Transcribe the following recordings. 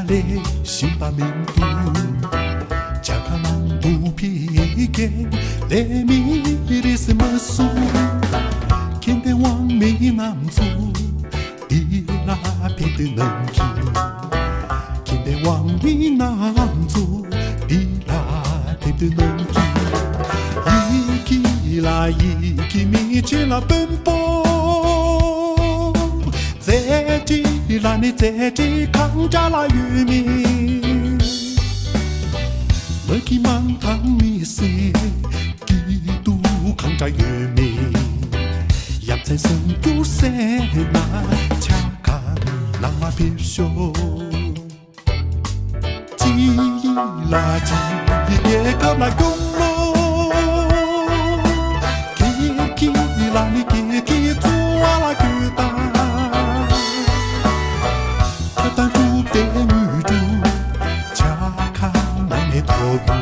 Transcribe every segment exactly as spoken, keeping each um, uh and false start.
ལས་ཤིང་པ་མིན་འདུག་ཇ་ཁང་ནང་དུ་ཕི་ཀེ་ལས་མི་རིས་མ་སུ་ཁྱིམ་པའི་དབང་མི་རྣམས་ཚོ་འདི་ལ་ཕེབས་དུས་ནང་གི་ཁྱིམ་པའི་དབང་མི་རྣམས་ཚོ་འདི་ལ་ཕེབས་དུས་ནང་གི་ཡི་གེ་ལ་ཡི་གེ་མི་ཆེ་ལ་དཔོན་པོ། རྩེ་གཅིག་ལ་ནི་རྩེ་གཅིག་ཁང་བྱ་ལ་ཡོད་མེད། མ་གི་མང་ཐང་མི་སེ་སྐྱིད་སྡུག་ཁང་བྱ་ཡོད་མེད། ཡ་མཚན་སེམས་སྐྱུར་སེ་ན་ཆ་ག་ལ་མ་ཕེབས་ཤོག་ཅི་ཡི་ལ་ཅི་ཡི་རྒྱལ་ཁབ་ལ་སྐྱོང་ལོ། ཀི་ཀི་ལ་ནི་ཀི་ཀི་ཚུ་བ་ལ་ཀུ་ཏ། ཁ་ཏང་ཀུ་ཏེ་མུ་ཏུ་ཆ་ཁ་ན་ནེ་ཐོ་ཏུ།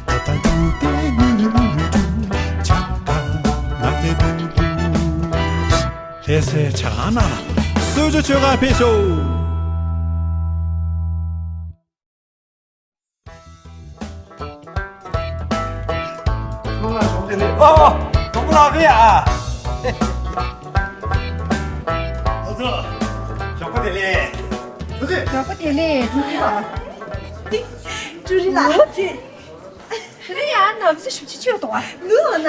ཁ་ཏང་ཀུ་ཏེ་མུ་ཏུ་ཆ་ཁ་ན་ནེ་ཐོ་ཏུ། ལྷ་སའི་ཇ་ཁང་ནང་ལ་གསོལ་ཇ་མཆོད་གར་ཕེབས་ཤོག་ཨོ། གྲོགས་པོ་ལགས་ཕེབས་ཨ། ཨོ་ཙོ། ཞོགས་པ་བདེ་ལེགས། ཨོ་ཙི། ཞོགས་པ་བདེ་ལེགས། ཀྲུའུ་རིན་ལགས། ཀྲུའུ་རིན་ལགས། དེ་རིང་ཡང་ནམ་སེ་ཞུ་ཆི་ཆོད་དོ་ཨ། ནུ་འོ་ན།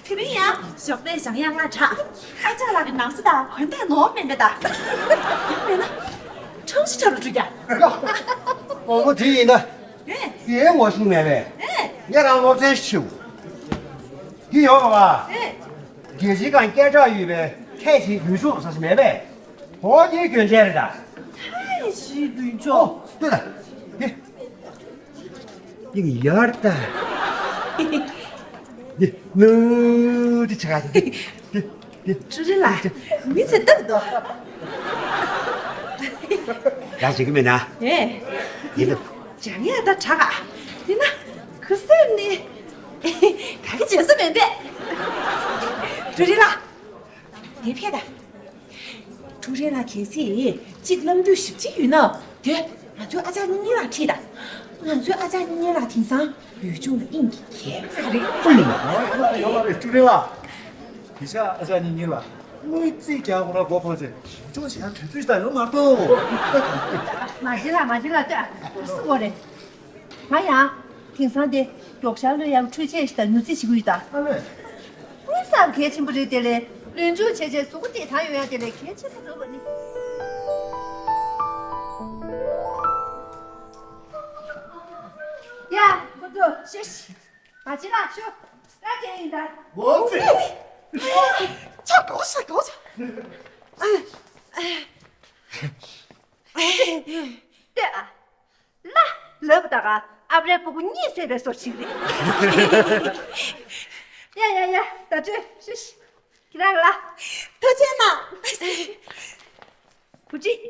དེ་རིང་ཡང་ཞོགས་པའི་ཞང་ཡང་ང་དྲག་ཨ་ཅག་ལགས་ཀྱི་ནམ་སེ་དང་གོན་ཐད་ནོར་མེད་འདྲ་ད། ཡིན་མེད་ན། ཁྲང་ཞི་ཁྲ་རུ་འགྲོ་རྒྱ། ཨོ་མོ་དེ་ཡིན་ན། ཨེ། དེའི་ངོ་ཤེས་མེད་པས། ཨེ། ངས་རང་སློབ་ཚན་ཞིག་ཞུ། འདི་ཡོད་པ། ཨེ། རྒྱལ་སྤྱིའི་སྒང་སྐད་གྲགས་ཡོད་པའི་ཐའེ་ཞི་ལུས་ཤུགས་ཟེར་ཞིག་མེད་པས། ཨོ་དེའི་གྱོན་ཆས་རེད་ད། ཐའེ་ཞི་ལུས་ཤུགས། ཨོ་ལྟོས་ད། འདི། ཡིན་ཡར་ད། འདི་ནུ་འདི་ཆ་ག་འདི། འདི་འདི། ཀྲུའུ་རིན་ལགས། མི་ཚེ་སྟབས་འདུག་ཡང་བྱེད་ཀྱི་མེད་ན། ཨེ། ཡིན་ད། ཅང་ཡ་ད་དྲག་ག་ཡིན་ན་ཁུ་སེམས་ནི་ག་གི་བྱེད་ས་མེད་པས། ཀྲུའུ་རིན་ལགས། དེ་ཕེ་ད། ཀྲུའུ་རིན་ལགས་གལ་སྲིད་གཅིག་བླང་རྒྱུ་ཞིབ་ཅིག་ཡོད་ན་དེ་ང་ཚོའི་ཨ་ཅག་གཉིས་གཉིས་ལགས་ཁྲིད་ད། ང་ཚོའི་ཨ་ཅག་གཉིས་གཉིས་ལགས་དེང་སང་ལུས་སྦྱོང་ལ་དབྱིངས་ཀྱི་གས་མ་རེད། ཨུ་ཡོད་མ་རེད་ཀྲུའུ་རིན་ལགས། དེ་ཤ་ཨ་ཅག་གཉིས་གཉིས་ལགས་དངུལ་རྩིས་རྒྱག་དགོས་ར་མགོ་འཕང་ཆེ་ལུས་སྦྱོང་བྱེད་ཡ་དུས་ཚོད་ཞིག་ད་ཡོད་མ་གཏོགས། མ་བྱེད་ལ་མ་བྱེད་ལ་ལྟོས་ཨ་སུ་གོ་རེད། ང་ཡང་དེང་སང་དེ་མགྱོགས་ཤར་ལོས་ཡང་འཕྲུལ་ཆས་ཤིག་དང་ཉུ་རྩི་ཞིག་ཡོད་ད། ཨ་ལས། དངུལ་སང་གལ་ཆེན་པོ་རེད་དེ་ལས་ལུས་སྦྱོང་བྱས་བྱས་གཟུགས་པོ་བདེ་ཐང་ཡོང་ཡ་དེ་ལས་གལ་ཆེན་པོ་རེད་པ་ནི། ཡ། ཁོ་ཚོ་ཤེས། མ་བྱེད་ལ་ཤོག་ལ་རྒྱན་ཡིན་ད། འོ་ཙི། ཆག་འགྲོ་ཤག་འགྲོ་ཤག་ལྟོས་ཨ། ལ། ལབ་ད་ག་ཨབ་རའི་སྤུ་གུ་གཉིད་སད་པའི་བཟོ་ཞིག་རེད། ཡ་ཡ་ཡ་ད་ཅོ་ཤུ་ཤི། ཁྱེད་རང་ལ། ཐུགས་རྗེ་གནང་། བུ་ཁྲིད།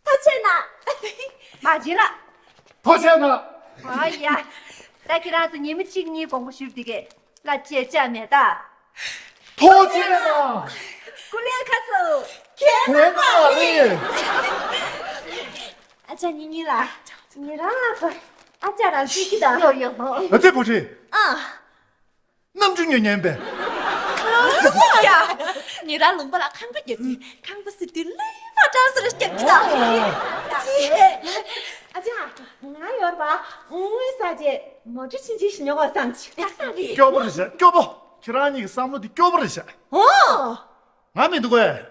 ཐུགས་རྗེ་གནང་། མ་བྱིན་ལ། ཐུགས་རྗེ་གནང་། ཨ་ཡ། ད་ཁྱེད་རང་ཚོ་ཉི་མ་གཅིག་གཉིས་དགོངས་པ་ཞུས་འདི་གས་ལ་བཅད་བཅད་མེད་ད། ཐུགས་རྗེ་གནང་། ཀུ་ལེ་ཁ་སོ། ཁྱེད་ཁྱེད་རང་རེད། ཨ་ཅག་ཉི་ཉི་ལ། ཉི་རང་ལ་ཁོ། ཨ་ཅག་རང་སྲིད་ཀྱི་དང་ཡོ་ཡོ། ཨ་ཙི་བུ་ཁྲིད། ཨ། རྣམ་འགྱུར་ཉོ་ཉན་པས། ཡ། ཉི་རང་ལུང་པ་ལ་ཁང་པ་རྒྱབ་ཀྱི་ཁང་པ་ཟེར་དུས་ལུས་པ་གྲང་ཟེར་རྒྱབ་ཀྱི་དང་། ཨ་ཅག་ང་ཡོད་པ་དངུལ་ས་རྗེས་མོ་ཊ་ཕྱིན་ཅི་ཞིག་ཉོ་དགོས་བསམ་གྱི། སྐྱོ་པོ་རེད་ཤག་སྐྱོ་པོ། ཁྱེད་རང་གཉིས་ཀྱི་བསམ་བློ་འདི་སྐྱོ་པོ་རེད་ཤག་ཨོ། ང་མི་འདུག་གས།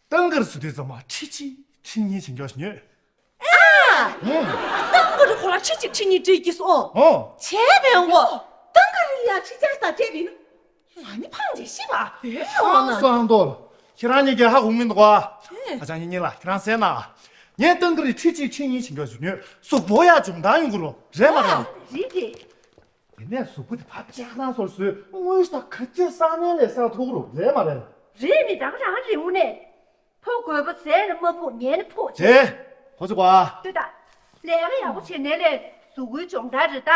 ཏང་གར་སུ་དེ་ཚང་མ་ཁྲི་གཅིག་ཁྲི་གཉིས་བྱིན་རྒྱུ་ཞིག་ཉོས། ཨ། ཨང་། ཏང་གར་ཁོ་ལ་ཁྲི་གཅིག་ཁྲི་གཉིས་སྤྲད་ཀྱི་སོང་། ཨོ། བྱས་པའི་མགོ། ཏང་གར་ལ་ཁྲི་ཆར་ས་སྤྲད་པ་ཡིན་ན། ང་ནི་ཕངས་བྱས་ཤི་བ། ཨེ། སང་སང་ཏོ། ཁྱེད་རང་གཉིས་ཀྱིས་ཧ་གོ་གི་མི་འདུག་ག་ཨེ། ཨ་ཅག་ཉི་ཉི་ལ་ཁྱེད་རང་ཟེར་ན། ངས་ཏང་གར་ཁྲི་གཅིག་ཁྲི་གཉིས་བྱིན་རྒྱུ་ཞིག་ཉོས། གཟུགས་པོ་ཡ་འཇོན་ཐང་ཡོང་གི་རེད་མ་རེད། རེད་དེ། དེ་ནས་གཟུགས་པོ་དེ་ཕར་ལྕགས་ནང་སོར་བཟོས་དངུལ་ཞིག་དང་ག་ཚོད་བསགས་ནའི་ལས་བསགས་ཐུབ་ཀྱི་རེད་མ་རེད། རེད་མི་ད་ག་རང་རེད་དངོས་གནས། ཕོ་རྒོད་པོ་ཟས་ལ་མ་ཕོག་ཉལ་ནས་ཕོག་ཅེས། དེ་གོ་ཆོག་ག་ལྟོས་དང་། ལས་ཀ་ཡག་པོ་བྱས་ནའི་ལས་གཟུགས་པོའི་སྦྱོང་བརྡར་རེད་ད།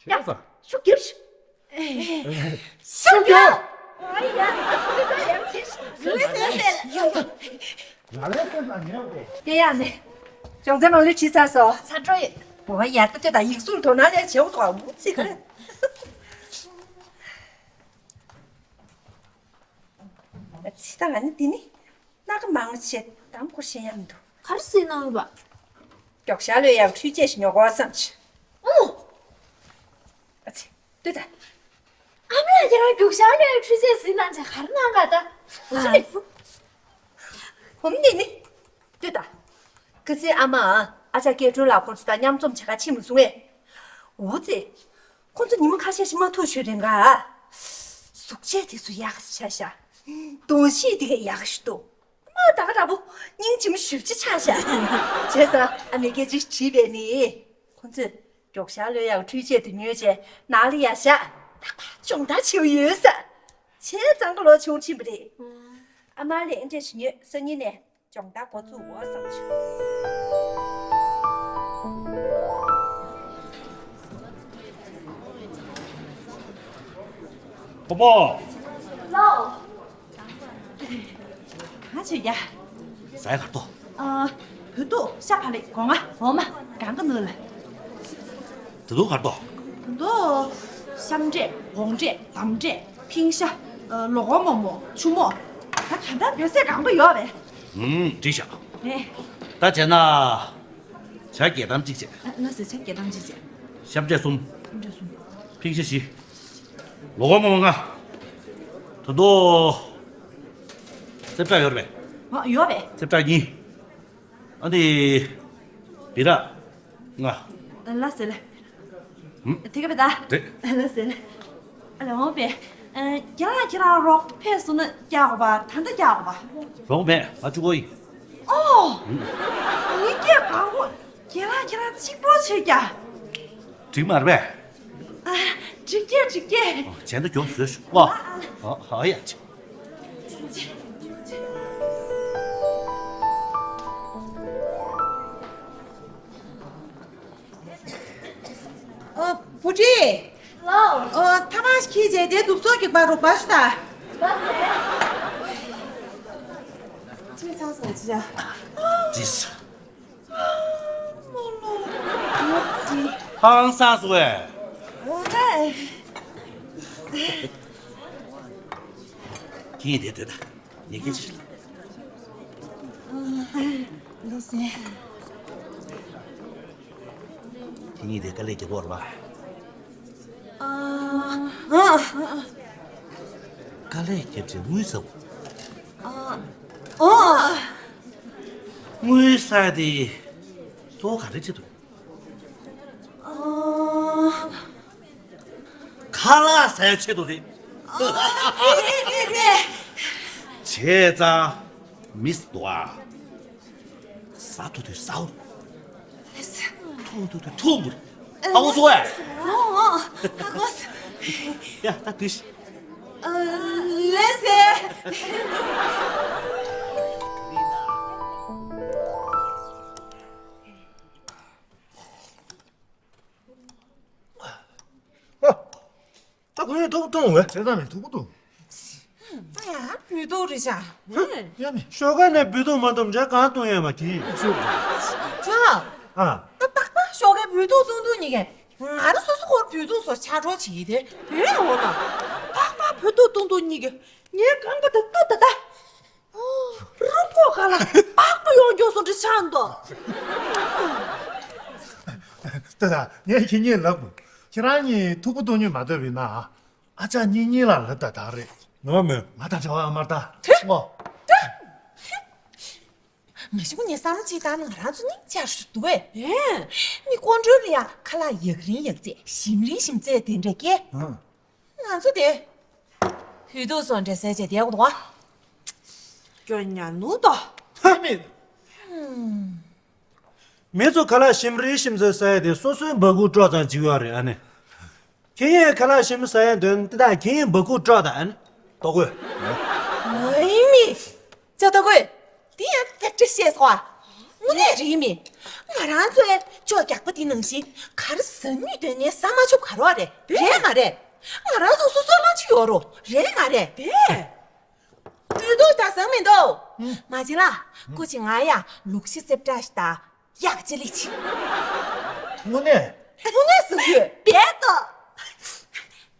ཡ། བྱས་ས། ཤུགས་རྒྱབ་ཤིག་ཤུགས་རྒྱབ། ཨ་ཡ། ལས་ཀ་ཡག་པོ་བྱས་ཤིག་ལས་ཀ་ཡག་པོ་བྱས་ཤིག་ལས་ཀ་ཡག་པོ་བྱས་ཤིག་ལས་ཀ་ཡག་པོ་བྱས་ཤིག་ལས་ཀ་ཡག་པོ་བྱས་ཤིག་ལས་ཀ་ཡག་པོ་བྱས་ཤིག་ལས་ཀ་ཡག་པོ་བྱས་ཤིག་སྦྱོང་ཚན་མང་ལོས་བྲིས་ཚར་སོང་། ཚར་འགྲོ་ཡོད། འོ་ཡར་ལྟ་ལྟོས་དང་ཡིག་གཟུགས་དོ་སྣང་ལས་བྱེད་འོ་དོ་འུ་ཚིག་ག་ཚིག་དང་ང་ནི་འདི་ནི་སྣ་ཁ་མང་ཆེ་དམ་ཁོ་ཤེས་ཡ་མི་འདུག་ག་རེ་ཟེར་གནང་ཡོད་པ། མགྱོགས་ཤར་ལོས་ཡག་འཕྲུལ་ཆས་ཤིག་ཉོ་དགོས་བསམ་བྱུང་། ཨོ། ཨ་ཙི། ལྟོས་དང་། ཨ་མས་ཁྱེད་རང་རྒྱུག་ཤར་ནས་འཕྲུལ་ཆས་ཟིན་གནང་བྱས་ག་རེ་གནང་ག་ད། ཨ་ཙི། ཧོམ་འདི་ནི། ལྟོས་དང་། ཁ་སང་ཨ་མ། ཨ་ཅག་སྐལ་སྒྲོན་ལགས་ཁོང་ཚོ་དང་མཉམ་འཛོམས་བྱེད་ག་ཕྱིན་མ་སོང་ངས། འོ་ཙི། ཁོང་ཚོ་ཉི་མ་ཁ་ཤས་ཤིག་མ་ཐུག་ཞུས་རེད་འགའ། གཟུགས་བྱད་དེ་ཚོ་ཡག་ཤ་ཤ། གདོང་ཤེས་དེ་ག་ཡག་ཤི་འདུག་མ་ད་ག་འདྲ་པོ་སྙིང་རྗེ་མོ་ཞེ་པོ་ཅིག་ཆགས་ཤག་བྱས་ཙང་ཨ་མས་སྐད་ཆ་དྲིས་པས་ནི། ཁོང་ཚོས་མགྱོགས་ཤར་ལོས་ཡག་འཕྲུལ་ཆས་དེ་ཉོས་བྱས་ནང་ལ་ཡར་བཞག་ད་ག་སྦྱོང་བརྡར་བྱེད་ཡོད་ས། བྱས་ཙང་ག་ལོ་ཆུང་ཕྱིན་པ་རེད། ཨ་མ་ལས་འབྲས་ཞིག་ཉོས། སང་ཉིན་ནས་སྦྱོང་བརྡར་འགོ་བཙུགས་འོ་བསམ་བྱུང་། བུ་མོ། ལགས། གང་བྱེད་ཡ། ཟ་ཡ་གར་ཏོ། ཨ། བོད་ཐུག་ཤ་བག་ལེབ་སྒོ་ང་འོ་མ་གང་ག་ནུ་ལ། ད་དུང་གར་ཏོ། ད་དུང་། ཤམ་འབྲས་སྒོང་འབྲས་འདམ་འབྲས་ཕིང་ཤ། ཨ། ལོ་གོ་མོག་མོག་ཆུ་མོག་ད་ག་འདྲ་བོད་ཟས་གང་པོ་ཡོད་པས། ཨུམ། འགྲིག་ཤག་ཨེ། ད་བྱས་ན། ཇ་བརྒྱད་ཐམ་གཅིག་བྱས། ཨ། ལགས་སེ། ཇ་བརྒྱད་ཐམ་གཅིག་བྱས། ཤམ་འབྲས་གསུམ། ཤམ་འབྲས་གསུམ། ཕིང་ཤ་བཞི། ལོ་གོ་མོག་མོག་ལྔ། ད་དུང་། རྩེ་བྲག་ཡོད་རེད་པས། ཨ། ཡོད་པས། རྩེ་བྲག་གཉིས། ཨ་ནི། བི་རག་ལྔ། ལགས་སེ་ལགས། ཧུམ། དེ་ག་བས་ད། རེད། ལགས་སེ་ལགས། ཨ་ལས་འོང་པས། ཨ། རྒན་ལགས་ཁྱེད་རང་རོགས་ཕེབས་སོང་ན་རྒྱག་དགོས་པ། ད་ལྟ་རྒྱག་དགོས་པ། རོགས་མེད། ང་གཅིག་པོ་ཡིན། ཨོ། ཧུམ། ངའི་སྐད་གང་པོ། རྒན་ལགས་ཁྱེད་རང་གཅིག་པོ་བྱེད་རྒྱ། འགྲིག་མ་རེད་པས། ཨ། འགྲིག་གི་རེད། འགྲིག་གི་རེད། ཨོ། བྱས་ན་མགྱོགས་བཟོས་ཤོག་ཨ། ཨོ། ཨོ། ཡ། ཨ། བུ་ཁྲིད། ལགས། ཨ། ཐ་མག་ཅིག་ཁྱེར་བྱས་དེ་དུབ་སོག་གི་པར་རུ་འབག་ཤོག་ད། ལགས་སེ། ཚེ་ཚང་སོང་ཅི་ཡ། ཅིས། ཧང་སང་སོང་བས། ཁྱེད་ཡིན་དེ་དེ་ད་ཉེ་སྐད་ཅིག་ལ། ལགས་སེ། ཁྱེད་ཡིན་དེ་དཀའ་ལས་རྒྱག་གོ་ར་བ། ཨ། ཨ། དཀའ་ལས་བརྒྱབ་ཚེ་དངུལ་ཟ་བོ། ཨ། ཨ། དངུལ་ཟ་དེ་གཙོ་བོ་ག་རེ་བྱེད་དུ། ཨ། ཁ་ལག་ཟ་ཡ་ཆེད་དུ་རེད། ཨ། རེད་རེད་རེད། བྱས་ཙང་མི་ཟ་འདུག་ཨ། ཟ་ཐུབ་དུས་ཟའོ། ལགས་སེ། འཐུང་ཐུབ་དུས་འཐུང་དགོས། ཧ་གོ་སོང་ངས། ཨོ་ཨོ། ཧ་གོ་སོང་། ཡ་ད་དུས། ཨ། ལགས་སེ། ཨ། ད་ཁོ་ཡང་ཐུག་པ་གཏོང་བས། བྱས་ཙང་ནས་ཐུག་པ་གཏོང་། ད་ཡང་བོད་ཐུག་རེད་ཤག་ཡ་ནི་ཞོགས་ཀ་ནས་བོད་ཐུག་མ་གཏོང་བྱས་གང་གཏོང་ཡས་མ་གིན། ཅོ། ཨ། ད་རྟག་པར་ཞོགས་ཀའི་བོད་ཐུག་གཏོང་དུས་ཉིད་ཀྱི་ང་རང་སོ་སོ་ཁོར་བོད་ཐུག་བཟོ་ཆ་འགྲོ་བྱེད་ཀྱི་དེ་བོད་འོ་ན། རྟག་པར་བོད་ཐུག་གཏོང་དུས་ཉིད་ཀྱི་ངའི་རྐང་པ་དེ་ལྟོས་ད་ད། རུམ་ཁོག་ག་ལ་པགས་པ་ཡོང་རྒྱུ་སོང་འདྲ་ཆགས་འདུག་ལྟོས་ད། ངས་ཁྱེད་གཉིས་ལབ་དགོས། ཁྱེད་རང་གཉིས་ཐུག་པ་གཏོང་ཉིད་མ་ཐུབ་པ་ཡིན་ན། ཨ་ཅག་གཉིས་གཉིས་ལ་ལབ་ད་ད་རེད། ངོ་མ། ང་དང་བྱ་བ་ཨ་མར་ད། ཨོ། ངས་ཞུ་ངས་བསམ་བློ་ཅིག་བཏང་ན་ང་རང་ཚོ་སྙིང་རྗེ་ཞིག་འདུག་གས། ཨེ། མི་ཀོང་སྒྲོལ་ལ་ཡ་ཁ་ལག་ཡག་རིན་ཡག་རྩེ་ཞིམ་རིན་ཞིམ་རྩེ་དེ་འདྲ་སྐྱེ། ཨང་། ང་ཚོ་དེ། བོད་ཐུག་སོང་འདྲ་ཟེར་བྱས་བསྡད་དགོས་འདུག་ག་སྐྱོ་ཉག་ནུ་ཏོ། ཧ་མི། མི་ཚོ་ཁ་ལག་ཞིམ་རིན་ཞིམ་རྩེ་ཟ་ཡ་དེ་སོ་སོའི་འབའ་ཁུག་དཀྲོག་ཙམ་བྱེད་ཀྱི་ཡོད་རེད་ཨ་ནི། ཁྱེད་ཡིན་ཁ་ལག་ཞིམ་ཟ་ཡ་འདོད་ན་དེ་དག་ཁྱེད་ཡིན་འབའ་ཁུག་དཀྲོག་དང་ཨ་ནི། ལྟོ་གོས། ཨོའི་མི། ཅོ་ལྟོ་གོས། འདི་ཡང་ཙེག་ཏྲི་བཤད་སོང་ཨ། དངོས་གནས་རིང་མི། ང་རང་ཚོའི་ཅོ་རྒྱག་པ་འདི་ནང་བཞིན་ག་རེ་ཟ་ནུས་དོན་ངས་ཟ་མ་ཆོག་ག་རོགས་རེད། རེད་མ་རེད། ང་རང་ཚོ་སོ་སོ་ལ་ཅི་ཡོད་རོ། རེད་མ་རེད། རེད། བོད་ཐུག་ད་བཟང་མི་འདུག་མ་བྱེད་ལ། སྐུ་མཁྱེན་ང་ཡ་ལུག་ཤ་རྩེ་བྲག་ཞིག་ད། ཡག་ཅི་ལི་ཅི། དངོས་གནས། དངོས་གནས་ཟེར་རྒྱུ། བེད་དོ།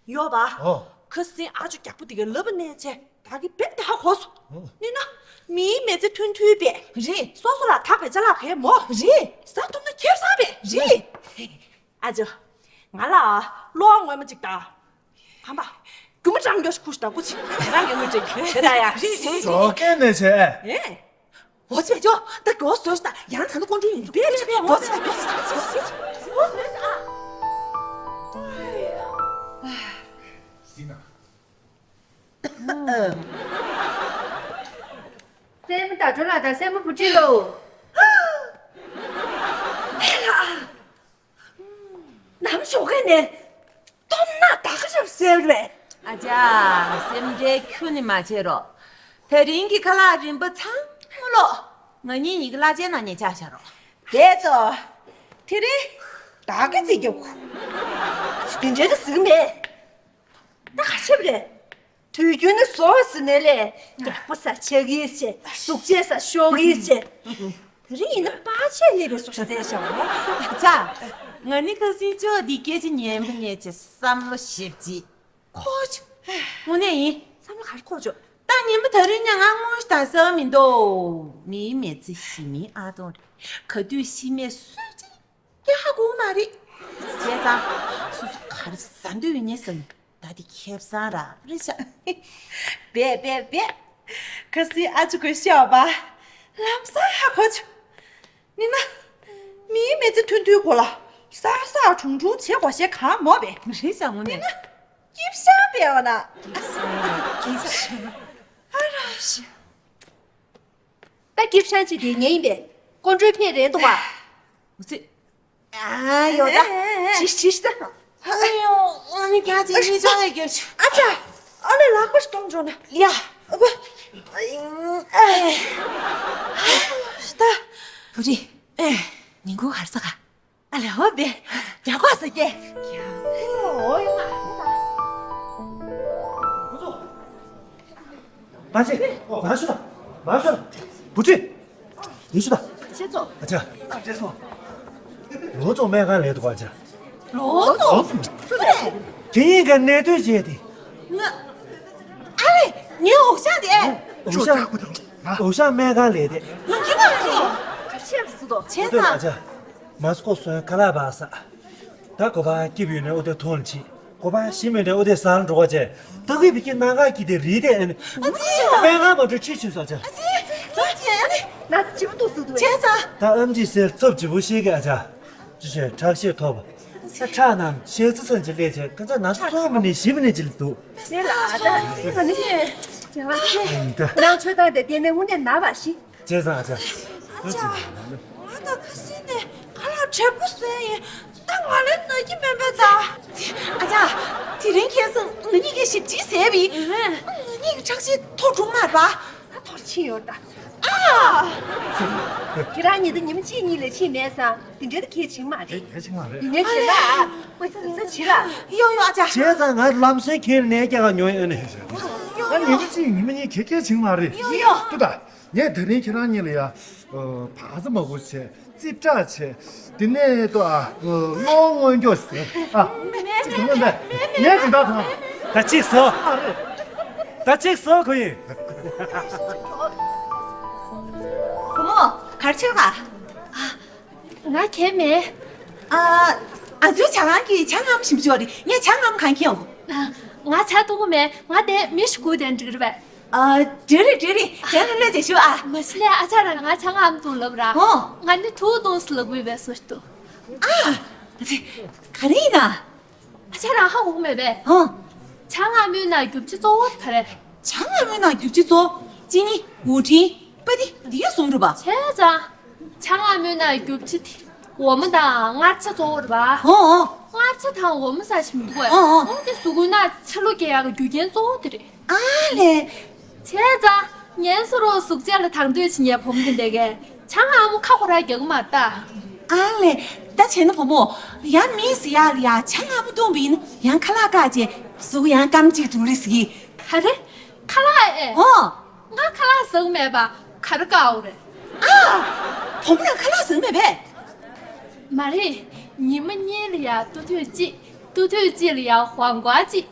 ཡོད་པ། ཨོ། ཁ་སང་ཨ་ཅོ་རྒྱགས་པོ་དེ་གའི་ལབ་པ་ནས་བྱས་ད་གི་བེད་དེ་ཧ་གོ་སོང་། ཨོ། ནི་ན། མིའི་མི་ཚེ་མཐུན་མཐུན་པས། རེད། སོ་སོ་ལ་ཐག་པའི་ཅ་ལག་གས་མོ། རེད། ཟ་ཐུབ་ན་ཁེབས་སང་པས། རེད། ཨ་ཅོ། ང་ལ་གློག་སྔོན་མ་ཅིག་དང་། ཁམ་པ། རྒྱུ་མ་ཀྲང་ཀྱོ་ཞིག་ཁུ་ཞིག་དང་ཀུ་ཅིག་རང་གི་དངུལ་ཅིག་དེ་ད་ཡ། རེད་རེད་རེད། ཞོགས་ཀས་ནས་བྱས། ཨེ། འོ་ཙི་བེ་ཅོ། ད་མགྱོགས་བཟོས་ཤིག་ད། ཡང་ད་ནི་ཀོང་ཀྲུའུ་ཡིན་འདུག་བེད་ལས་བེད། མགྱོགས་བཟོས་ཤིག་ད། མགྱོགས་བཟོས་ཤིག་ད། མགྱོགས་བཟོས་ཤིག་ཨ། སྲས་མོ་ཟླ་སྒྲོན་ལགས་དང་སྲས་མོ་བུ་ཁྲིད་ལོ། ནམ་ཞོགས་ཀས་ནས་སྟོབས་ནག་ད་ག་རབ་གསལ་བས། ཨ་ཅག་སེམས་ཁྲལ་ཁྱོན་ནས་མ་བྱེད་རོགས། དེ་རིང་གི་ཁ་ལག་རིམ་པ་ཚང་མ་ལོག་ང་གཉིས་གཉིས་ཀྱི་གླ་ཆའི་ནང་ནས་བཅག་བཞག་རོགས། བྱས་སོ། དེ་རིང་བདག་གིས་རྩིས་རྒྱབ་ཁུ། དེ་འདྲའི་གཟིགས་མེད། ད་ག་ཆེབ་རེད། དུས་རྒྱུན་ནི་བཟོ་བ་ཟིན་ནས་ལས་རྒྱགས་པོ་ཟ་ཆག་གིས་བྱས། གཟུགས་བྱད་ཟ་ཤོག་གིས་བྱས། དེ་རིང་ཡིན་ན་པ་ཆས་སླེབས་པའི་བཟོ་ཤ་བཙལ་བྱ་བ། ཅག་ང་ནི་ཁ་སང་ཅོ་འདི་སྐད་ཆ་ཉན་པ་ཉན་ཆེ་བསམ་བློ་ཞིབ་ཅིག་འཁོར་བྱུང་། དངོས་གནས་ཡིན། བསམ་བློ་ག་རེ་འཁོར་བྱུང་། ད་ཉིན་མོ་ད་རིང་ཉ་ང་དངོས་ཤ་ད་ཟ་བ་མི་འདུག་མིའི་མི་ཚེ་ཞི་མིའི་ཨ་སྟོང་རེད། ག་དུས་ཤི་མེད་སུས་ཅི། ཀྱེ་ཧ་གོ་མ་རེད། བྱས་ཙང་སོ་སོ་ག་རེ་ཟ་འདོད་ཡོད་ནས་ཟ་ནི་ད་དེ་ཁེབས་སང་ར་རེད་ཤག་བེ་བེ་བེ། ཁ་སང་ཨ་ཅོ་གོས་ཤེས་བ། ལམ་སང་ཧ་གོ་བྱུང་། ནི་ན། མིའི་མི་ཚེ་མཐུན་མཐུན་གོ་ལ། ས་ས་གྲུང་གྲུང་བྱེད་དགོས་ཤེས་གང་མོ་བེ། རེད་ཤག་དངོས་གནས། ནི་ན། སྐྱིབ་ཤང་བེ་བ་ན། སྐྱིབ་ཤང་། ཨ་ར་ཤི། ད་སྐྱིད་ཤང་ཅིག་དེ་ཉེ་ཡིན་པས། ཀོང་ཀྲུའུ་ཕེ་རེད་འདུག་བ། འུ་ཚོས། ཨ་ཡོད་ད། ཨེ་ཨེ་ཨེ། ཤིས་ཤིས་ད། ཨ་ཡོ། ཨ་ནི་རྒྱ་ཆེ་ནི་ཅང་ཡ་རྒྱབ་ཤི། ཨ་ཅག་ཨ་ལས་ལག་པ་ཞིག་གཏོང་འཇོག་ན། ཡ། ཨ་གོ། ཨ་ཡིན། ཨེ། ད། བུ་རི། ཨེ། ཉིན་གུང་ཧར་ས་ག་ཨ་ལས་ཧོ་བེ། རྒྱ་གོ་ས་ཀྱེ། ཨོ་ཡོང་ཨ། མ་ཆེ། མ་ཤོད་ད། མ་ཤོད་ད། བུ་ཁྲིད། ཡིན་ཤོད་ད། ཆེ་ཚོ། ཨ་ཅག་ཨ་ཅག་སོ། ལོ་ཚོ་སྨན་ཁང་ལས་འདུག་ཨ་ཅག་ལོ་ཚོ། སུ་རེད། ཁྱེད་གཉིས་ཀ་གནས་སྡོད་བྱས་ཏེ། ང་། ཨ་ལས། ངའི་འོག་ཤག་དེ། འོག་ཤག་འོག་ཤག་སྨན་ཁང་ལས་དེ། ང་ཁྱེད་མ་རེད། ཁ་ཆེ་སུ་དོ། ཆེ་ཨ་ཚང་། ཅག་མ་སྐོ་སོན་ཁ་ལག་བག་ས། ད་གོ་པ་སྐྱིབ་ཡོད་ནས་ཨོ་དེ་ཐོན་ལ་ཕྱིན། གོ་པ་ཞིམ་མེད་ནས་ཨོ་དེ་ཟ་ལ་འགྲོ་བ་བྱས། ད་གི་བི་ཀི་ནང་ག་གི་དེ་རིལ་དེ་ཨ་ནི། ཨ་ཙི། སྨན་ཁང་མ་འགྲོ་ཁྲིད་ཕྱིན་སོ་ཅག་ཨ་ཙི། ད་ཅི་ཨ་ནི། ན་ཚ་ཇི་མ་འདུག་སུ་འདུག་ཅེ་ཚ། ད་ཨམ་ཆི་སེར་ཚབ་ཇི་བོ་ཤེས་གི་ཨ་ཅག་ཅི་བྱས་ཁྲག་ཤེད་མཐོ་བ། ད་ཁྲག་ནང་ཤེད་ཚི་ཚན་ཅི་ལས་བྱས་ཁ་ཚ་ན་ཚ་སོ་མི་ནི་ཞི་མི་ནི་ཅི་ལ་འདུག་དེ་ལ་ཨ་ད་ཨ་ནི། ཅེ་བ་ཅེ། ད། ནང་ཆོས་དང་དེ་དེ་ནས་དངོས་གནས་ན་བ་ཞིག་ཅེ་ཚ་ཨ་ཅག་ཨ་ཅག་ང་ད་ཁ་སེང་ནས་ཁ་ལག་དྲེག་པོ་ཟས་ཡིན། ད་ང་ལས་ན་གི་མེད་པས་ད། ཨ་ཅག་དེ་རིང་ཁ་སང་ང་གཉིས་ཀྱིས་ཞིབ་ཅིག་ཟས་པས། ང་གཉིས་ཀྱི་ཁྲག་ཤེད་མཐོ་དྲུག་མ་རེད་པ། ད་མཐོ་རུ་ཕྱིན་ཡོད་ད། ཨ། ཁྱེད་རང་གཉིས་ད་ཉི་མ་གཅིག་གཉིས་ལས་ཕྱིན་མེད་ས། དེ་འདྲའི་ད་གལ་ཆེན་མ་རེད། གལ་ཆེན་མ་རེད། ཡིན་ནའི་བྱེད་ལ་ཨ། ང་ཚོ་ཚོ་བྱེད་ལ། ཡོ་ཡོ་ཨ་ཅག་བྱས་ཙང་ང་ལམ་སེང་ཁྱེད་ནས་སྐྱེ་ག་ཉོ་ཡོད་ནས། ང་ཉི་མ་གཅིག་ཉི་མ་གཉིས་གལ་གལ་ཆེན་མ་རེད། ཡོ་ཡོ། ཏུ་ད། ངས་དེ་རིང་ཁྱེད་རང་གཉིས་ལ་ཡ། བག་ཚ་མ་གུ་བྱས། རྩིས་སྤྲད་བྱས། དེ་ནས་ཏོ་ཨ། གློག་སྔོན་འགྱོག་ཟེར། ཨ། ཅིག་དུ་མ་འདས། ངས་ཅིག་ད་དང་། ད་ཅིག་ཟོ། ད་ཅིག་ཟོ་ཁོ་ཡིན། བུ་མོ། གར་ཆོད་ག་ང་གལ་མེད། ཨ། ཨ་ཚོའི་ཇ་ཁང་གི་ཇ་མངར་མོ་ཞིམ་པོ་ཅིག་ཡོད་རེད། ངས་ཇ་མངར་མོ་གང་ཁྱེར་ཡོང་། ང་ཇ་འཐུང་གི་མེད། ང་དེ་མི་ཞིག་སྒུག་བསྡད་འགྲིག་རེད་པས། ཨ། འགྲིག་རེད་འགྲིག་རེད། དེ་ནས་སླེབས་བྱས་ཞུ་ཨ། མ་གཞི་ལས་ཨ་ཅག་རང་ང་ཇ་མངར་མོ་འཐུང་ལབ་ར། ཨོ། ང་ནི་དུག་འཐུང་ཟེར་ལབ་དགོས་པའི་བཟོ་ཞིག་འདུག་ཨ། ག་རེ་ཡིན་ན། ཨ་ཅག་རང་ཧ་གོ་གི་མེད་པས། ཨོ། ཇ་མངར་མོའི་ནང་རྒྱུ་ཆ་གཙོ་བོ་དེ་ག་རེ། ཇ་མངར་མོའི་ནང་རྒྱུ་ཆ་གཙོ་བོ་ཅི་ནི་འོ་ཊིན་པ་ཏི་འདི་གསུམ་རེད་པ། བྱས་ཙང་། ཇ་མངར་མོའི་ནང་རྒྱུ་ཆ་དེ་འོ་མ་དང་མངར་ཆ་གཙོ་བོ་རེད་པ། ཨོ་ཨོ། མངར་ཆ་དང་འོ་མ་ཟ་ཞིག་མི་དགོས། ཨོ་ཨོ། འོ་དེ་གཟུགས་པོའི་ནང་ཆ་ལུགས་སྐྱེ་ཡག་གི་རྒྱུ་རྐྱེན་གཙོ་བོ་དེ་རེད། ཨ་ལས། བྱས་ཙང་། ངའི་སོ་རོ་གཟུགས་བྱད་ལ་དང་དོད་བྱེད་མཁན་བུ་མོ་དེ་འདྲ་གས་ཇ་མངར་མོ་ཁ་ཁོ་ར་རྒྱག་གི་མ་རེད་ད། ཨ་ལས། ད་བྱས་ན་བུ་མོ། ཡང་མི་ཟེར་ཡག་ལ་ཡ་ཇ་མངར་མོ་བཏུང་བ་ཡིན་ན་ཡང་ཁ་ལག་བཀག་བྱས་གཟུགས་ཡང་སྐམ་གཅིག་འགྲོ་རེད་ཟེར་གི། ག་རེ། ཁ་ལག་ཨེ། ཨོ། ང་ཁ་ལག་ཟ་གི་མེད་པ་ག་རེ་བཀག་འོ་རེད། ཨ། བུ་མོ་ལ་ཁ་ལག་ཟིན་མེད་པས། མ་རེད། ཉི་མ་གཉིས་ལ་ཡ་ཏུ་ཐུག་གཅིག་ཏུ་ཐུག་གཅིག་ལ་ཡ་ཝང་ཀོ་གཅིག་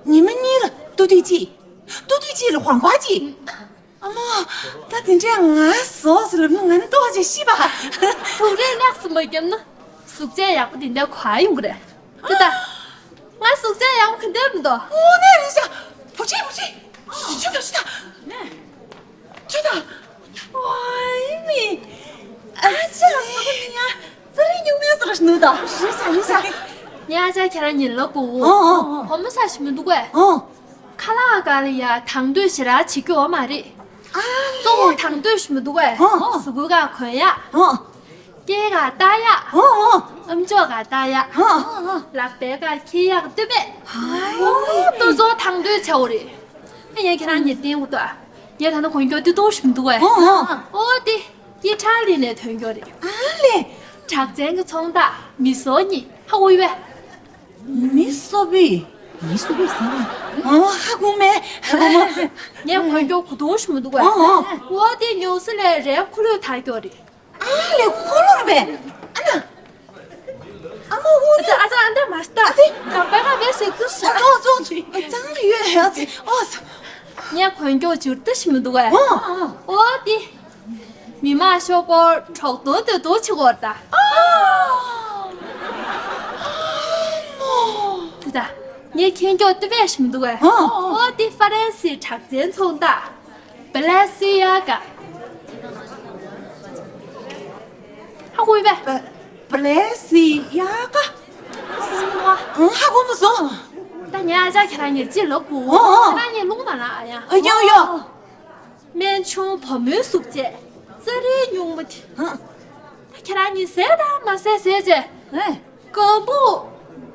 ཉི་མ་གཉིས་ལ་ཏུ་ཐུག་གཅིག་ཏུ་ཐུག་གཅིག་ལ་ཝང་ཀོ་གཅིག་ཨ་མ། ད་དེ་འདྲའི་ང་ཟོག་ཟེར་ལ་ང་ནི་ལྟོགས་ཅིག་ཤི་བ། ཐུག་རེས་ལེགས་སུ་མ་བརྒྱབ་ན་གཟུགས་བྱད་ཡག་པོ་དེ་འདྲ་ག་ཡོང་གི་རེད། དེ་ད། ང་གཟུགས་བྱད་ཡག་པོ་ག་འདྲ་མི་འདུག་དངོས་གནས་རེད་ཤག་བུ་ཆེ་བུ་ཆེ། ཞུ་ད་ཞུ་ད། ཞུ་ད། ཝའི་མི། ཨ་ཅག་སོ་ནི་ཡ། ཙི་རི་ཉུང་མའི་སོ་ར་ནུ་ད། རེད་ཤག་རེད་ཤག་ངའི་ཨ་ཅག་ཁྱེད་རང་ཉིད་ལ་གོ། ཨོ་ཨོ་ཨོ། བུ་མོ་ས་ཞིག་མི་འདུག་གས། ཨོ། ཁ་ལག་ག་ལ་ཡ་དང་དོད་ཞེ་དྲག་བྱེད་རྒྱུ་ཡོད་མ་རེད། ཨ་གཙོ་བོ་དང་དོད་ཞིག་མི་འདུག་གས། ཨོ། གཟུགས་པོ་ག་གོན་ཡག་ཨོ། སྐེ་ག་བཏགས་ཡག་ཨོ་ཨོ། ཨམ་ཅོག་ག་བཏགས་ཡག་ཨོ་ཨོ། ལག་པའི་ག་འཁྱེར་ཡག་སྟོད་པས། ཧའི། ཨོ་དེ་ཚོ་དང་དོད་བྱེད་དགོས་རེད། ཨ་ཡ་ཁྱེད་རང་ཉིད་བསྟན་དགོས་ཏོ། ངས་ད་ནི་གོན་རྒྱུ་སྟོད་ཐུང་ཞིག་མི་འདུག་གས། ཨོ་ཨོ། ཨོ་དེ་ཡི་ཁྲ་ལི་ནས་ཐོན་རྒྱུ་རེད། ཨ་ལས། གྲགས་ཅན་གྱི་ཚོང་རྟགས་མི་སོ་གཉིས། ཧ་གོ་ཡོད་པས། མི་སོ་བི། མི་སོ་བི་ཟེར་ན། ཨོ་ཧ་གོ་མེད། ཧ་གོ་མ། ངས་གོན་རྒྱུ་གོས་ཐུང་ཞིག་མི་འདུག་གས། ཨོ་ཨོ། ཨོ་དེ་ཉུང་ས་ལས་རས་ཁུ་ལུ་དར་རྒྱུ་རེད། ཨ་ལས་ཁུ་ལུ་རེད་པས། ཨ་ན། ཨ་མ་འོ་ན། ཨ་ཙི་ཨ་ཙི་ཨ་འདྲ་མ་ལྟ། ཨ་ཙི། ད་པད་མ་བས་ཟེར་ཙི་ཟེར། ཨ་ཙི་ཨ་ཙི་ཨ་ཙི། ཨ་ཙི་ཡོད་ཨ་ཙི། ཨོ་ཙི། ངས་གོན་རྒྱུ་འཇུར་ཏི་ཞིག་མི་འདུག་གས། ཨོ་ཨོ། ཨོ་དེ། མི་མང་ཤོག་སྒོར་གྲོགས་དོ་དོ་དོ་ཆི་གོར་ད། ཨ་མོ། དེ་ད། ངས་གྱོན་རྒྱུ་སྟོད་པས་ཞིག་མི་འདུག་གས། ཨོ་ཨོ། ཨོ་དེ་ཧྥ་རན་སིའི་གྲགས་ཅན་ཚོང་རྟགས། བ་ལེ་སི་ཡ་ག་ཧ་གོ་ཡོད་པས། བ་ལེ་སི་ཡ་ག་ཧ་གོ་མ་སོང་། ད་ངའི་ཨ་ཅག་ཁྱེད་རང་གཉིས་ཅི་ལབ་དགོས། ཨོ་ཨོ། ཁྱེད་རང་གཉིས་རླུང་མ་ལངས་ཨ་ཡ། ཨ་ཡོ་ཡོ། སྨན་ཆུང་བུ་མོའི་གཟུགས་བྱད། ཙི་རི་ཉུང་མ་དེ། ཨ། ད་ཁྱེད་རང་གཉིས་ཟས་དང་མ་ཟས་ཟས་བྱས། ཨེ། རྐང་པ་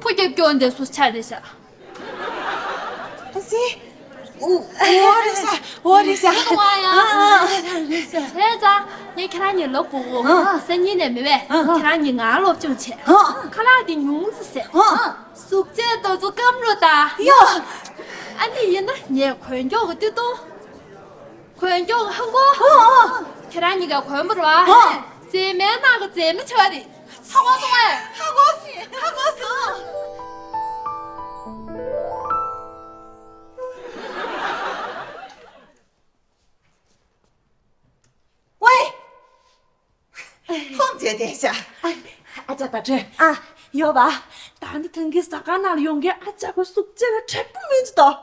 ཕོ་རྒྱབ་སྐྱོར་འདི་སུ་ཆ་རེད་ཤག་ཨ་ཙི། ཨོ་ཨོ་རེད་ཤག་ཨོ་རེད་ཤག་ཨ་ཨ་ཨ་རེད་ཤག་བྱས་ཙང་ངས་ཁྱེད་རང་གཉིས་ལབ་དགོས། ཨ། སང་ཉིན་ནས་མི་བས། ཨ། ཁྱེད་རང་གཉིས་ང་སློབ་སྦྱོང་བྱས། ཨ། ཁ་ལག་འདི་ཉུང་ཙམ་ཟས། ཨ། གཟུགས་བྱད་དེ་ཚོ་སྐམ་རུ་བཏང་། ཡ། ཨ་ནི་ཡིན་ན་ངས་གོན་རྒྱུ་གི་སྟོད་ཐུང་། གོན་རྒྱུ་ཧ་གོ་ཨོ་ཨོ། ཁྱེད་རང་གཉིས་ཀ་གོན་པ་རེད་པ། ཨོ། མཛེས་མའི་ནང་གི་མཛེས་མ་ཆགས་རེད། ཧ་གོ་སོང་ངས། ཧ་གོ་སོང་། ཧ་གོ་སོང་། ཝེ། ཐོངས་མཛད་བསྡད་ཤག་ཨ་ཅག་ད་དྲོད། ཨ། ཡོད་པ། ད་ནི་ཐང་གི་ཟ་ཁང་ནང་ལ་ཡོང་མཁན་ཨ་ཅག་གི་གཟུགས་བྱད་ལ་དྲེག་པོ་མོས་ཀྱི་འདུག་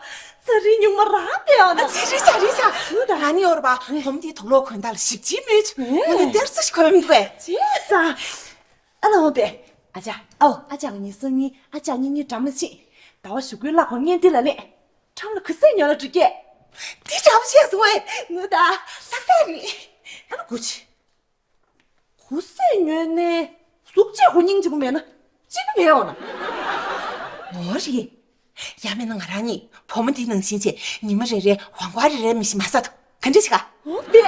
ཙི་རི་ཉུང་མ་རང་བལྟས་ཡོང་ན། ཨ་ཙི་རེད་ཤག་རེད་ཤག་ཡོད་ད། ཨ་ནི་ཡོད་རེད་པ། བུ་མོ་དེའི་དུག་ལོག་གོན་སྟངས་ལ་ཞིབ་ཅིང་མོས་ཀྱི། ཨེ། ང་ནི་སྟེར་ས་ཞིག་གོན་མི་འདུག་པས། བྱས་ཙང་། ཨ་ལ་འོང་པས། ཨ་ཅག་ཨོ། ཨ་ཅག་གཉིས་སང་ཉིན་ཨ་ཅག་གཉིས་གཉིས་འགྲམ་ལ་ཕྱིན། ཟླ་བ་གཞུག་གུའི་གླ་འཁོར་བརྙན་འདི་ལ་སླེབས། འགྲམ་ལ་གུ་སེ་ཉོ་ལ་འགྲོ་གས། དེ་འདྲ་པོ་བྱས་སོང་ངས། ངུ་ད། ཏག་ཏག་རེད། ཨ་ལ་གུ་ཆི། གུ་སེ་ཉོས་ནས་གཟུགས་བྱད་གུ་རྙིང་གཅིག་པུ་མེད་ན་གཅིག་པུ་མེད་འོང་ན། འོ་རེད། ཡང་མིན་ན་ང་རང་གཉིས་བུ་མོ་འདི་ནང་བཞིན་བྱས་ཉི་མ་རེ་རེ་ཝང་ཀོ་རེ་རེ་མི་ཤི་མ་ཟ་ཐུབ་ག་འདྲ་བྱེད་ག་ཨོ་དེ།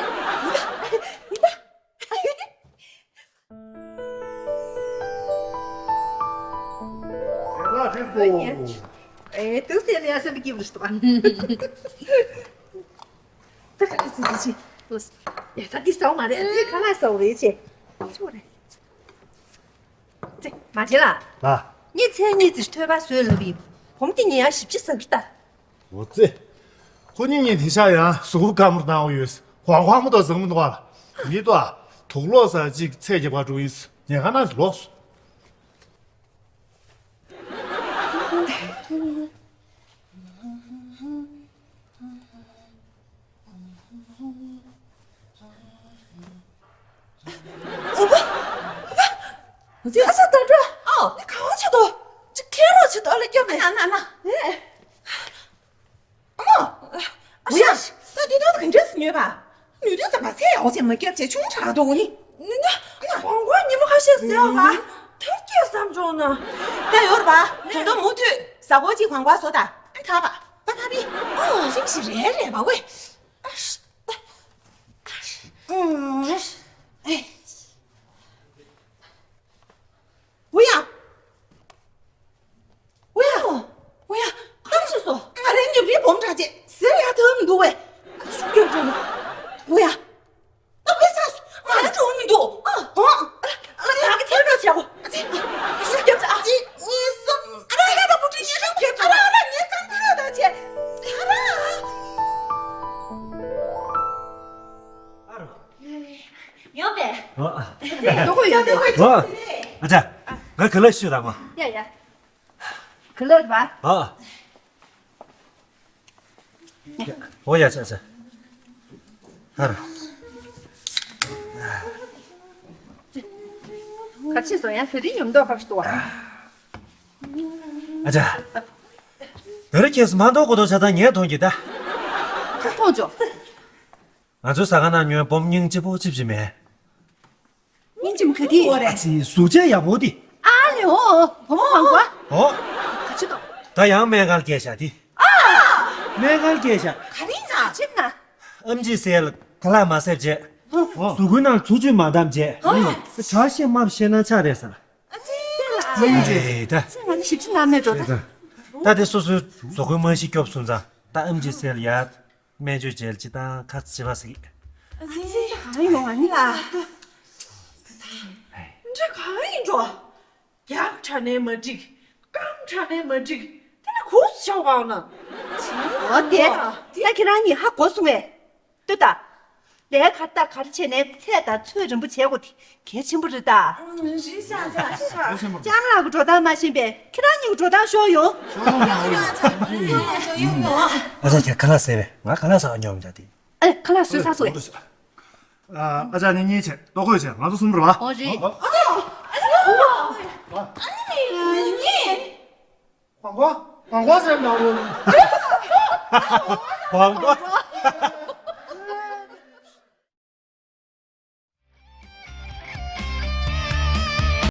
ཨེ་ཏུ་སེ་ལ་ཡ་སེམས་སྐྱིད་པོ་ཞིག་འདུག་ཨ། ད་ག་ལ་སི་ཏི་ཅི། ཡ་ས་ཏི་སའོ་མ་རེད་ཨ་ཙི་ཁ་ལག་སའོ་རེད་ཅེ། ཅི་བ་རེད། ཙི་མ་དྲིན་ལ། ལ། ངས་མཚན་གཉིས་ཙི་ཐོས་པ་བཟོས་ལབ་ཡིན། བུ་མོ་དེ་ཉིད་ཡང་ཞིབ་ཅི་ཟ་གི་ལྟ། འོ་ཙི། ཁོ་གཉིས་གཉིས་དེ་ཤ་ཡང་གཟུགས་པོ་སྐམ་པོ་གནང་བ་ཡོད། ཧོང་ཧོང་མོ་དང་བཟང་མི་འདུག་ཨ། མི་འདུག་ཨ། དུག་ལོག་ས་གཅིག་ཚད་རྒྱབ་ག་འགྲོ་ཡིན། ཉལ་ཁང་ནང་ལོག་སོང་། ཨ་ཅག་ད་འགྲོ། ཨོ། ནི་གང་བྱེད་དོ། ཅི་ཁེ་རོ་བྱེད་དོ་ལ་སྐྱོ་མེད། ཨ་ན་ན་ན། ཨ་མ། ཨ་ཡ། ད་དུས་ཐོག་ཏུ་ག་འདྲས་སུ་ཉོས་པ། ནུས་དུས་ཙམ་པ་ཚེ་ཡག་པོ་བྱས་མ་བརྒྱབ་བྱས་ཆུང་དྲགས་འདུག་ནི། ནི་ན། ཨ་མ། ཧོང་ཀོང་ཉི་མ་ཁ་ཤས་ཟེར་བ། ཐར་སྐྱེས་བསམ་བྱུང་ན། ད་ཡོད་རེད་པ། ད་དུང་མུ་མཐུད་ཟ་སྒོ་གཅིག་ཧོང་ཀོང་བཟོ་དང་། ཨ་ཐར་པ། པ་ཐར་པི། ཨོ། ཅིག་ཞིག་རེད་རེད་པ་ཝེ། ཨ་ཤ། ཨ་ཤ། ཨ་ཤ། ཨེ། ཝུ་ཡ། ཝུ་ཡ། ཝུ་ཡ། གང་བྱས་སོ། ང་རའི་ཉབ་རིའི་སྦོམ་དྲག་ཅེས་ཟེར་ཡ་ཐབས་མི་འདུག་བས། ཤུགས་རྒྱབ་འགྲོ་ནི། ཝུ་ཡ། ད་བུ་ས་ ཁྱེད་ཚོ་རང་རང་ངའི་རྐང་ཐང་ལ་བྱས། ཨ་རོ། ཡོང་པས། ཨ། ཨ་ཅག་ང་ག་ལ་ཤོད་དང་མ། ཡ་ཡ། ག་ལ་བ། ཨ། ཨོ་ཡ་ཆ་ཆ། ཧར། ག་ཅི་སོང་ཡ། ཧེ་རི་ཡོང་མདོག་ཁ་ཤི་ཏོ། ཨ་ཅག་དེ་རིང་ཁྱེད་སུ་མ་མདོག་གོ་ཏོ་ཆ་ད་ངས་མཐོང་གི་ད། ཁ་མཐོང་ཅོ། ང་ཚོའི་ཟ་ཁང་ནང་ཉོན་སྦོམ་སྙིང་རྗེ་པོ་ཅིབ་ཅིབ་མེད། སྙིང་རྗེ་མོ་ག་དེ། ཨ་ཙི་གཟུགས་བྱད་ཡག་པོ་དེ། ཨ་ལེ་ཨོ། བུ་མོ་མང་པོ། ཨོ། ག་ཅི་ཏོ། ད་ཡང་སྨན་ཁང་སྐྱེལ་བཞག་དེ། ཨ། སྨན་ཁང་སྐྱེལ་བཞག་ག་རེ་ཡིན་ཙང་ཅིབ་ན། ཨེམ་ཆི་སེལ་ཁ་ལག་མ་བཟས་བྱས། ཨོ། གཟུགས་པོའི་ནང་འཚོ་བཅུད་མ་བསྡམས་བྱས། ཨོ། བྲ་ཤེས་མ་བཤད་ན་ཆགས་རེད་ས། ཨ་ཙི། ཨེ་ད། ཙི་ང་ནི་ཞིབ་ཅིང་ལ་མེད་འགྲོ་ད། ད་དེ་སོ་སོའི་གཟུགས་པོའི་རྨང་གཞི་སྐྱོབ་སོང་ཙང་ད་ཨེམ་ཆི་སེལ་ཡ། སྨན་བཅོས་བྱེད་ཅི་དང་ཁ་ཚིག་པ་ཟིག་ཨ་ཙི་གང་ཡོང་ཨ་ནི་ལ། འདྲ་གང་ཡིན་འགྲོ། རྒྱག་དྲག་ནས་མ་འགྲིག་རྐང་དྲག་ནས་མ་འགྲིག་དེ་ནི་ཁུག་སུ་ཆགས་པའང་ན། འོ་དེ། ད་ཁྱེད་རང་གཉིས་ཧ་གོ་སོང་ངས། ལྟོས་དང་། ལས་ཀ་ད་ག་རེ་བྱས་ནས་ཚད་དང་ཚོད་རན་པོ་བྱེད་དགོས་དེ་གལ་ཆེན་པོ་རེད་ད། རེད་ཤག་ཤག་ཤག་ལྕམ་ལགས་ཀྱི་འགྲོ་སྟངས་མ་ཤེས་པས་ཁྱེད་རང་གཉིས་ཀྱི་འགྲོ་སྟངས་ཤོར་ཡོང་། ཨ་ཅག་ཁྱེད་ཁ་ལག་ཟས་པས་ང་ཁ་ལག་ཟ་བ་ཉོམ་བྱ་དེ། ཨ་ཁ་ལག་བཟོས་ཚར་སོང་། ཨ་ཅག་ནི་གཉིས་བྱས་ལྟོ་གོས་བྱས་ང་ཚོ་གསུམ་རེད་བ། ཨོ་རེད། ཨ་ནི་ངས། ཧོང་ཀོང་། ཧོང་ཀོང་ཟེར་མ་འོ། ཧོང་ཀོང་།